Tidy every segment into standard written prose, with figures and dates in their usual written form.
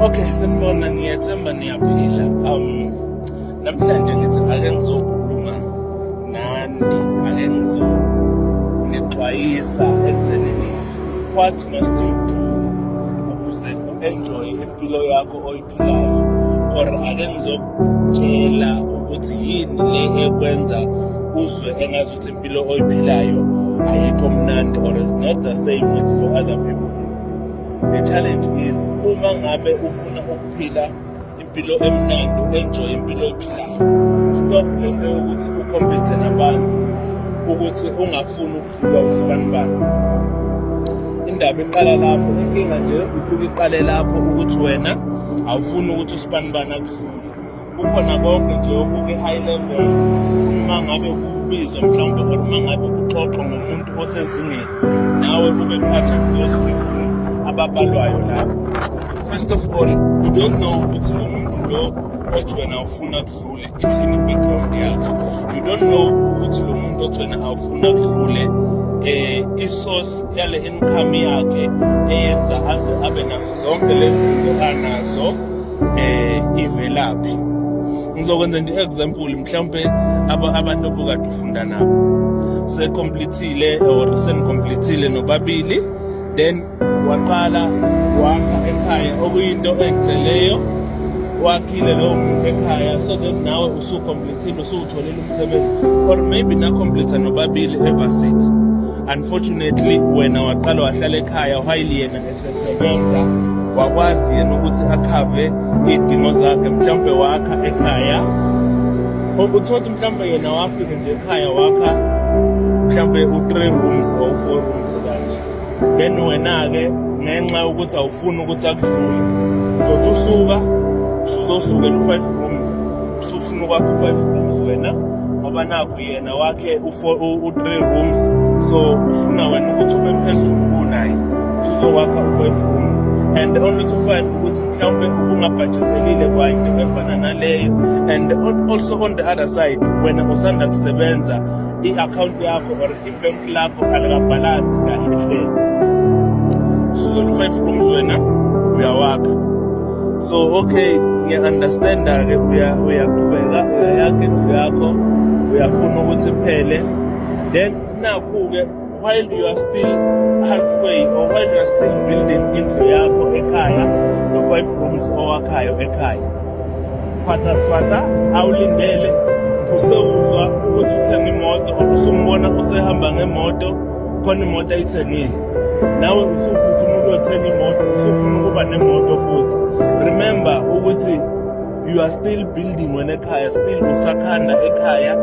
Okay, sanibona, ngiyethemba niyaphila. Namhlanje ngithi ake ngizokhuluma nani, ake ngizonixwayisa ekuthenini what must you do ukuze u-enjoy impilo yakho oyiphilayo, or ake ngizokutshela ukuthi yini le ekwenza uzwe engazuthi impilo oyiphilayo ayikho mnandi or is not the same with for other people. The challenge is, uma ngabe ufuna ukuphila impilo emnandi, u-enjoy impilo oyiphilayo, stop lento yokuthi u-compete nabantu, ukuthi ungafuni ukudlulwa usibanibani. Indaba iqala lapho, inkinga nje ifike iqale lapho, ukuthi wena awufuni ukuthi usibanibani akudlule. Kukhona konke nje okuke-high level, ufuna uma ngabe kubizwa mhlawumbe or uma ngabe kuxoxwa ngomuntu osezingeni, nawe ube part of those people ababalwayo lapho. First of all, you don't know ukuthi lo muntu lo othi wena ufuna kudlule ithini i-background yakhe. You don't know ukuthi lo muntu othi wena awufuna kudlule, i-source yale income yakhe eyenza aze abe nazo zonke lezi zinto anazo ivelaphi. Ngizokwenza nje example, mhlawumbe abantu obukade ufunda nabo secompletile or senicompletile nobabili, then waqala wakha ekhaya, okuyinto enhle leyo. Wakhile lowo muntu ekhaya, so then nawe usucompletile, usuwutholile umsebenzi, or maybe nacomplete nobabili evarsity. Unfortunately, wena waqala wahlala ekhaya while yena esesebenza, wakwazi yena ukuthi a-cover iy'dingo zakhe, mhlawumbe wakha ekhaya. Uthothi mhlawumbe yena wafika nje ekhaya, wakha mhlawumbe u-three rooms or four rooms kanje, then wena-ke, ngenxa yokuthi awufuni ukuthi akudlule, uzothi usuka usuzosukela u-five rooms, usufuna ukwakha u-five rooms wena, ngoba nakhu yena wakhe u-three rooms, so ufuna wena ukuthi ube phezulu kunaye, usuzokwakha u-five rooms, and only to find ukuthi mhlawumbe ubungabhajethelile kwayinto efana naleyo. And also on the other side, wena usanda kusebenza, i-account yakho or ibhenki lakho alikabhalansi kahle hle. Usukela u-five rooms, wena uyawakha. So okay, ngiya-understanda-ke, uyaqhubeka uyayakha indlu yakho, uyafuna ukuthi iphele. Then nakhu-ke, while you are still halfway or while you are still building indlu yakho ekhaya, no-five rooms owakhayo ekhaya, phatha phatha, awulindele, usewuzwa ukuthi uthenga imoto or usumbona usehamba ngemoto, khona imoto ayithengile, nawe usuphuthuma ukuyothenga imoto, usufuna ukuba nemoto futhi. Remember ukuthi you are still building wena ekhaya, still usakhanda ekhaya.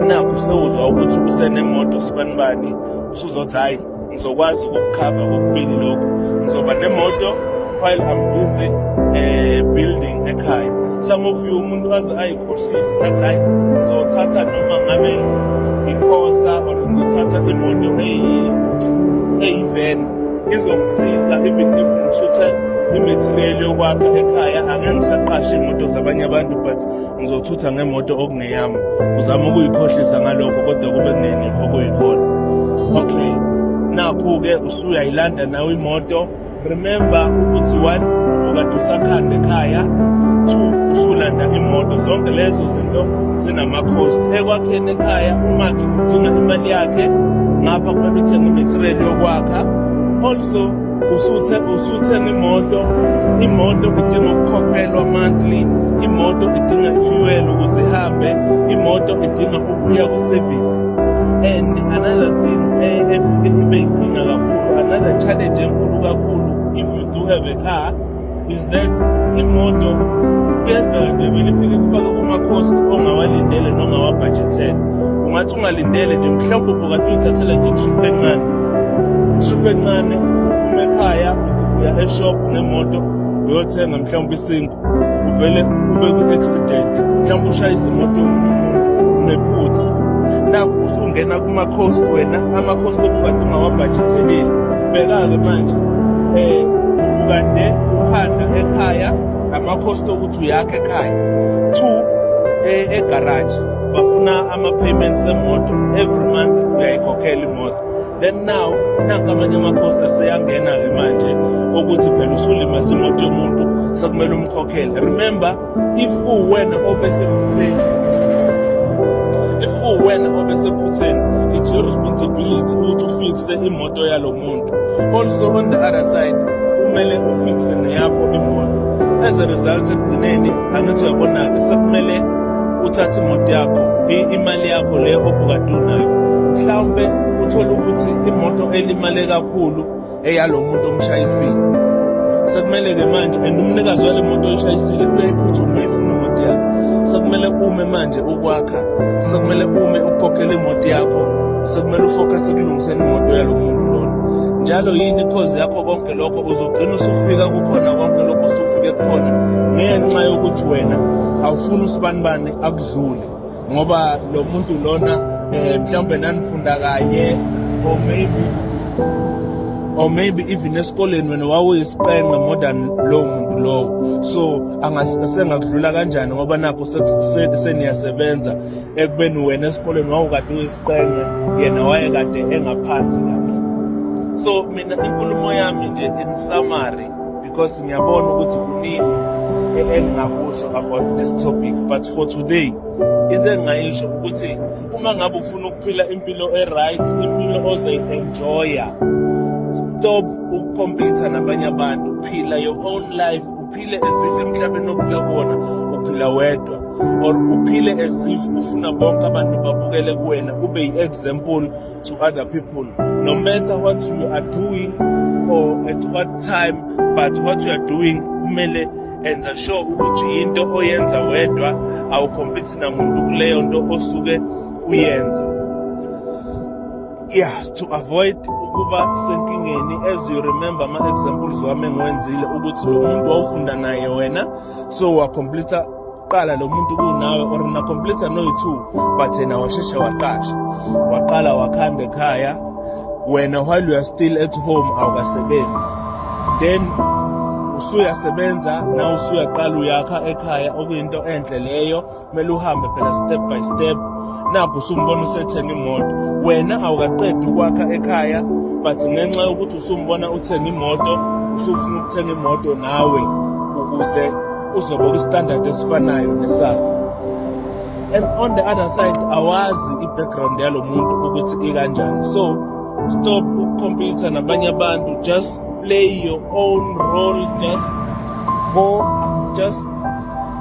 Nakho sewuzwa ukuthi usenemoto sibanibani, usuzothi, "Hayi, ngizokwazi ukuku-cover kokubili lokho, ngizoba nemoto while I'm busy building ekhaya." Some of you, umuntu aze ayikhohlise athi, "Hayi, ngizothatha noma ngabe iCorsa or ngizothatha imoto eyi-van, izongisiza even if ngithuthe i-material yokwakha ekhaya, angeke ngisaqashe imoto zabanye abantu, but ngizothutha ngemoto okungeyami." Uzama ukuyikhohlisa ngalokho, kodwa kube kungengekho okuyikhona. Okay, nakhu-ke usuyayilanda nawe imoto. Remember ukuthi one, ukade usakhanda ekhaya; two, usulanda imoto. Zonke lezo zinto zinama-cost ekwakheni ekhaya. Umakhi udinga imali yakhe, ngapha kumele uthenge i-material yokwakha. Also usuthenga imoto, imoto idinga ukukhokhelwa monthly, imoto idinga i-fuel ukuze ihambe, imoto idinga ukuya ku-service. And another thing efike ibe inkinga kakhulu, another challenge enkulu kakhulu if you do have a car, is that imoto kuyenzeka nje vele ifike kufake kuma-cost ongawalindele nongawabhajethele. Ungathi ungalindele nje, mhlawumbe ubukade uyithathela nje i-trip encane, trip encane, uphuma ekhaya uthi uya e-shop ngemoto, uyothenga mhlawumbe isinkwa, uvele ube kwi-accident, mhlawumbe ushayise imoto yomunye umuntu ngephutha. Nakhu usungena kuma-cost wena, ama-cost obukade ungawabhajethelile. Bheka-ke manje, ukade ukhanda ekhaya, ama-cost okuthi uyakha ekhaya, two, egaraji bafuna ama-payments emoto every month, uyayikhokhela imoto. Then now nanka amanye ama-cost aseyangena-ke manje, ukuthi phela usulimaza imoto yomuntu, sekumele umkhokhele. Remember, if uwena obesephutheni, it's your responsibility ukuthi ufixe imoto yalo muntu. Also, on the other side, kumele ufixe neyakho imoto. As a result, ekugcineni, angithi uyabona-ke, sekumele uthathe imoto yakho, imali yakho le obukade unayo. Mhlawumbe uthole ukuthi imoto elimale kakhulu eyalo muntu omshayisile. Sekumele-ke manje, and umnikazi wale moto oyishayisile uyayiphuthuma, uyayifuna imoto yakhe. Sekumele ume manje ukwakha, sekumele ume ukukhokhela imoto yakho, sekumele ufocus ekulungiseni imoto yalo muntu lona njalo. Yini i-cause yakho konke lokho? Uzogcina usufika kukhona konke lokho, usufike kukhona ngenxa yokuthi wena awufuni usibanibani akudlule, ngoba lo muntu lona mhlawumbe nanifunda kanye, or maybe even esikoleni wena wawuyisiqenqe more than lowo muntu lowo. So angasengakudlula kanjani, ngoba nakho seniyasebenza, ekubeni wena esikoleni wawukade uyisiqenqe, yena wayekade engaphasi kahle? So mina inkulumo yami nje, in summary, because ngiyabona ukuthi kuningi engingakusho about this topic, but for today into engingayisho ukuthi uma ngabe ufuna ukuphila impilo e-right, impilo ozoyi-enjoya, stop ukucompeta nabanye abantu. Phila your own life, uphile as if emhlabeni ophila kuwona uphila wedwa, or uphile as if ufuna bonke abantu babukele kuwena, ube yi-example to other people, no matter what you are doing or at what time. But what you are doing, kumele enza sure ukuthi into oyenza wedwa, awucompete namuntu kuleyo nto osuke uyenza, yeah, to avoid ukuba senkingeni. As you remember ama-examples wami engiwenzile, ukuthi lo muntu wawufunda naye wena, so wacomplete qala lo muntu kunawe, or nacomplete noyi-two, but yena washeshe waqasha, waqala wakhanda ekhaya. Wena, while you are still at home, awukasebenzi. Then usuyasebenza na, usuyaqala uyakha ekhaya, okuyinto enhle leyo. Kumele uhambe phela step by step. Nakho usumbona usethenga imoto, wena awukaqedi ukwakha ekhaya, but ngenxa yokuthi usumbona uthenga imoto, usufuna ukuthenga imoto nawe ukuze uzoba kwi-standard esifanayo nesakho. And on the other side, awazi i-background yalo muntu ukuthi ikanjani. So stop ukucompete nabanye abantu. Just play your own role, just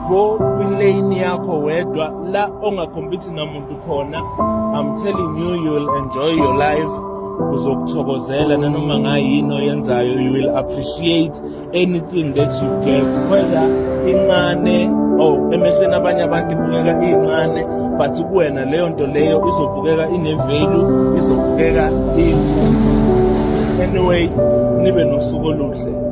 go kwilane yakho wedwa, la ongacompete namuntu khona. I'm telling you, you will enjoy your life. Uzokuthokozela nanoma ngayini oyenzayo. You will appreciate anything that you get, whether incane or emehlweni abanye abantu ibukeka incane, but kuwena leyo nto leyo izobukeka ine-value, izobukeka iyinkulu. Anyway, nibe nosuku oluhle.